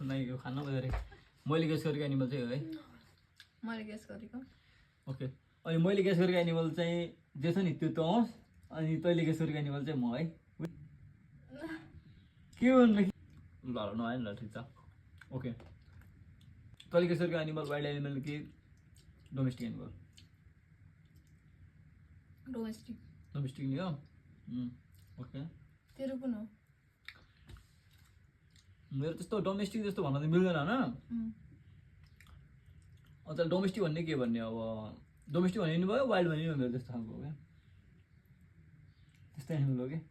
नहीं यो खानु भयो रे मैले गेस गरेको एनिमल चाहिँ हो है मैले गेस गरेको ओके अनि मैले गेस गरेको एनिमल चाहिँ जे छ नि त्यो त होस् अनि तैँले गेस गरेको एनिमल चाहिँ म है के भन्नु ल नआयो नि ल ठिक छ ओके तैँले गेस गरेको एनिमल वाइल्ड एनिमल कि डोमेस्टिक एनिमल डोमेस्टिक नि हो ओके तेरो कुन हो मेरो त्यस्तो डोमेस्टिक जस्तो भन्न त मिल्दैन होइन अन्त डोमेस्टिक भन्ने के भन्ने अब डोमेस्टिक भन्ने नि भयो वाइल्ड भन्ने नि मेरो त्यस्तो खालको हो क्या त्यस्तो एनिमल हो क्या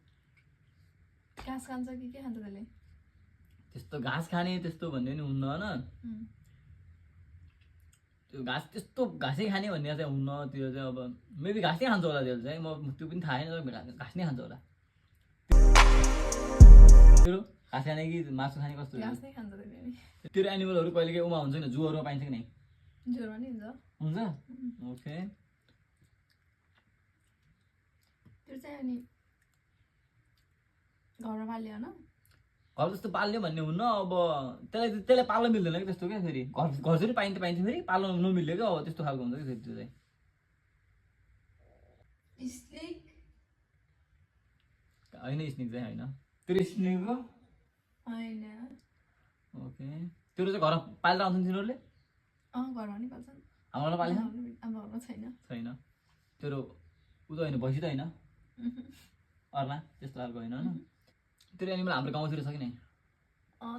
घाँस खान्छ कि के खान्छ त्यसले त्यस्तो घाँस खाने त्यस्तो भन्ने नि हुन्न होइन त्यो घाँस त्यस्तो घाँसै खाने भन्ने चाहिँ हुन्न त्यो चाहिँ अब मेबी घाँस नै खान्छ होला त्यसले चाहिँ म त्यो पनि थाहा छैन घाँस नै खान्छ होला तेरो घाँस खाने कि मासु खाने कस्तो घाँस नै खान्छ त्यसले तेरो एनिमलहरू कहिले काहीँ उमा हुन्छ नि जूहरूमा पाइन्छ कि नै ज्वरो नि हुन्छ हुन्छ ओके त्यो चाहिँ अनि घरमा पाल्यो होइन घर जस्तो पाल्ने भन्ने हुन्न अब त्यसलाई पाल्न मिल्दैन कि त्यस्तो क्या फेरि घर चाहिँ पाइन्छ फेरि पाल्न नमिल्यो क्या अब त्यस्तो खालको हुन्छ कि फेरि त्यो चाहिँ होइन स्नेक चाहिँ होइन तेरो स्नेक हो होइन ओके तेरो चाहिँ घर पालेर आउँछन् तिनीहरूले घरमा नि पाल्छन् हाम्रो पालेन हाम्रो घरमा छैन छैन तेरो उ त होइन भैँसी त होइन अर्ना त्यस्तो खालको होइन होइन तेरो एनिमल हाम्रो गाउँतिर छ कि नै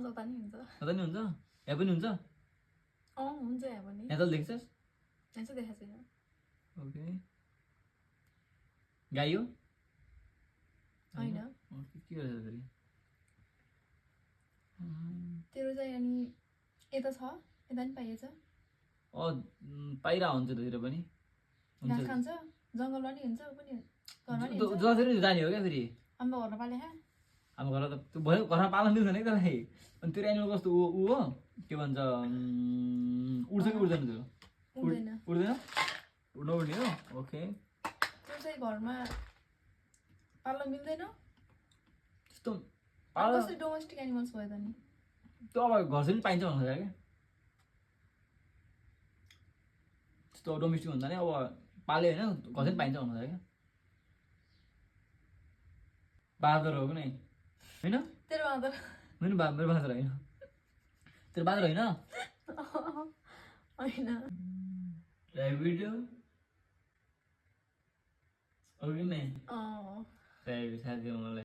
जता नि हुन्छ कता नि हुन्छ यहाँ पनि हुन्छ हुन्छ यहाँ पनि यहाँ त देख्छस् यहाँ चाहिँ देखाएको छैन ओके गाई हो होइन के गर्छ फेरि तेरो चाहिँ अनि यता छ यता नि पाइएछ पाइरा हुन्छ त्यतिर पनि घाँस खान्छ जङ्गलमा नि हुन्छ ऊ पनि घरमा नि जतिर जाने हो क्या फेरि हाम्रो घरमा पाले हाम्रो घर त त्यो भयो घरमा पाल्न मिल्दैन कि त्यसलाई अनि तेरो एनिमल कस्तो ऊ हो के भन्छ उड्छ कि उड्दैन त्यो उड्दैन नउड्ने हो ओके त्यो चाहिँ घरमा पाल्न मिल्दैन त्यस्तो कसरी डोमेस्टिक एनिमल्स भयो त नि त्यो अब घर चाहिँ पाइन्छ भन्नु क्या त्यस्तो डोमेस्टिक भन्दा नि अब पाल्यो होइन घर चाहिँ पाइन्छ भन्नु क्या बाँदर हो कि नै होइन तेरो बाँदर मेरो बाँदर होइन तेरो बाँदर होइन होइन ऱ्याबिट हो कि नै अँ ऱ्याबिट थाहा थियो मलाई